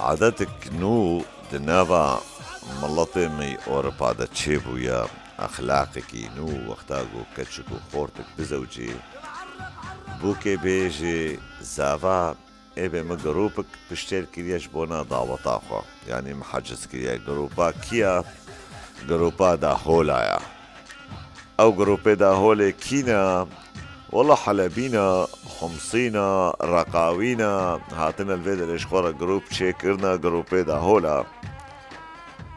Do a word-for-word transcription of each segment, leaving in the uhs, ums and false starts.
Adetik nû di nava miletê me yê Ewropa de çêbûye, exlaqekî nû, wexta ku keçik û xortik bizewicî, bûkê bêjê zava, ê bê min grûpik piştêl kiriye ji bona daweta xwe. Yanî min heciz kiriye. Grûpa kî ye? Grûpa Dahola ye. Ew grûpê Daholê kî ne? Wela Helebî ne, Xumsî ne, Reqawî ne, hatine li vê derê ji xwe re grûp çêkirine, grûpê Dahola.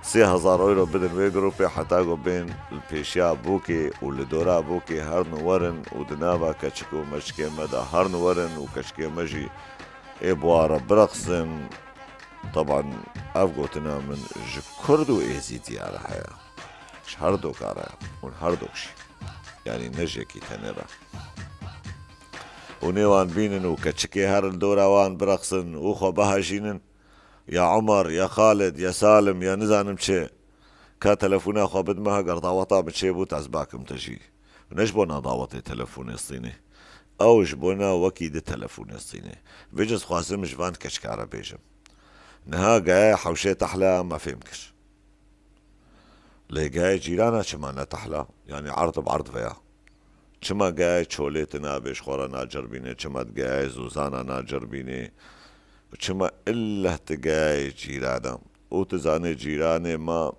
Sê hezar euro bidin wê grûpê heta ku bên li pêşiya bûkê û li dora bûkê herin û werin û di nava keçik û meçikê me de herin û werin û keçikê me jî ê bi wan re bireqsin. Teban ev gotina min ji Kurd û Êzîdiya re heye. Ji her doka re heye. Hûn her dok jî. Yanî ne ji yekî tenê re. Hûn ê wan bînin û keçikê herin dora wan bireqsin û xwe bihejînin. Ya Omer, ya Xalid, ya Salim, ya nizanim çi. Ka telefona xwe bidime, heger daweta min çêbû, ez bakim te jî. Ne ji bona dawetê telefonê stînê. Ew ji bona wekî di telefonê stînê. Vê cî dixwazim ji van keçika re bêjim. Niha gaya hewşê Tehla me fêm kir. Lê gayê cîrana çima ne Tehla? Yanî erd bi erd veya. Çima gayê Çolê tu nabê ji xwe re nacirbînê? Çima di gayê Zozana nacirbînê? Çima illeh tu gayê cîrana? Û tu zanê cîranê me,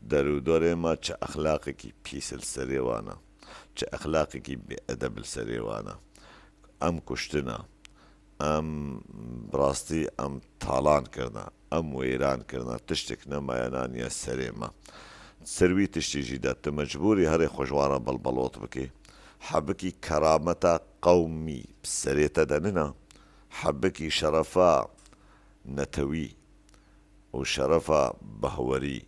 derûdorê me çi exlaqekî pîs li serê wan e, çi exlaqekî bêedeb li serê wan e. Em kuştine, em bi rastî em talan kirine, em wêran kirine, tiştek nemaye naniye serê me. Ser wî tiştî jî de tu mecbûr î herê xwe ji wan re belbelot bikî. Hebikî kerameta qewmî bi serê te de nina, hebikî şerefa netewî û şerefa behwerî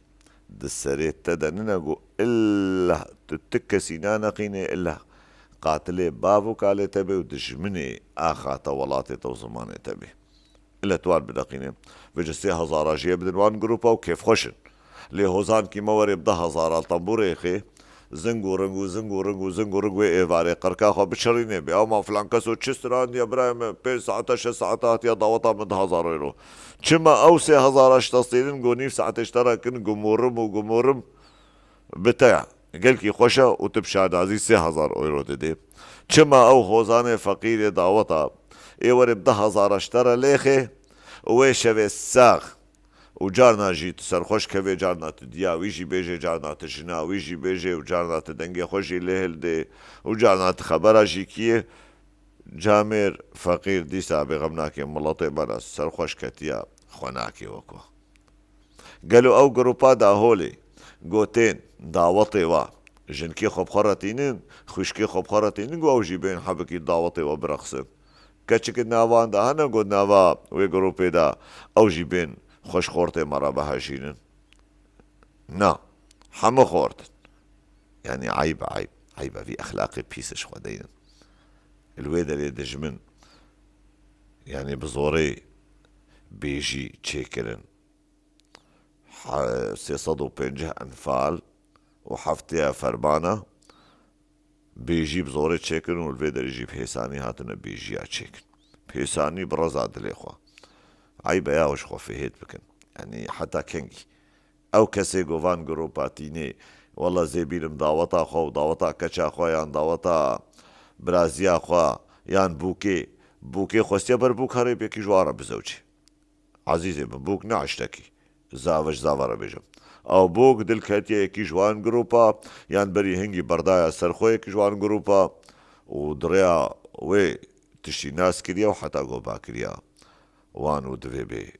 di serê te de nine ku illa tu ti kesî naneqînê, illa qatilê bav û kalê te bê û dijminê axa te, welatê te û zimanê te bê. Illa tu wan bineqînê. Vêce sê hezara jiyê bidin wan grûpa û kêfxweş in. Lê hozankî me werê bi deh hezara li tembûrê xê, zing û ring û zing û ring û zing û ring wê êvarê qirka xwe biçirînê bê. Ama filan keso çi strandiye birayê me, pênc saete, şeş saete hatiye daweta min du hezar euro. Çima ew sê hezara ji te stênin, go nîv saetê ji te re kin, gumûrim û gumûrim bi te ye. Gelkî xweş e û tu bi şahdazî sê hezar euro didê. Çima ew hozanê feqîrê daweta ê werê bi du hezara ji te re lêxê û wê şevê sax û carna jî tu serxweş kevê, carna tu diya wî jî bêjê, carna tu jina wî jî bêjê û carna tu dengê xwe jî lê hildê û carna tu xebera jî kiyê. Camêr feqîr dîsa bêxem nake, miletê me re serxweş ketiya, xwe nake weko. Gelo ew grupa Daholê gotên dawetê wa jinkê xwe bi xwe re tînin, xwişkê xwe bi xwe re tînin, go ew jî bên hebikî dawetê we bireqsin? Keçik di nav wan de hene ku nava wê grûpê de ew jî bên xwe ji xortê me re bihejînin? Na, hemû xort in. Yanî eyb e, eyb. Eyb e, vî exlaqê pîs ji xwe deynin. Li wê derê dijmin, yanî bi zorê bêjî çêkirin. He-, sê sed û pêncî enfal û heftê fermana bêjî bi zorê çêkirin û li vê derê jî bi hêsanî hatine bêjiya çêkin. Bi hêsanî, bi reza dilê xwe. Eyb e ya ji xwe fihêt bikin. Yanî heta kengî? Ew kesê ku van grûpa tînê, wela zêbînim daweta xwe û daweta keça xwe yan daweta biraziya xwe yan bûkê, bûkê xwestiye ber bûk herê bi yekî ji wan re bizewicê. Ezîzê min, bûk ne eştekî. Zava ji zava re bêjim. Ew bûk dil ketiye yekî ji wan grûpa, yan berî hingî berdaya ser xwe yekî ji wan grûpa û di rêya wê tiştî nas kiriye û heta go ba kiriya wan û divê bê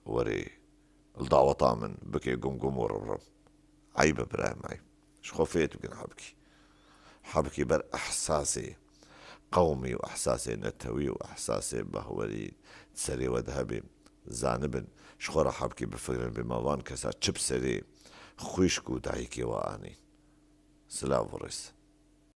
werê li daweta min bike gum gum û rim rim. Eyb e birayê me, eyb. Ji xwe fêt bikin hebkî. Hebkî ber ehsasê qewmî û ehsasê netewî û ehsasê behwerî di serê we de hebe. Zanibin, ji xwe re hebkî bifikirin, bê me van kesa çi bi serê xwişk û dayikê we anî. Silav û rêz.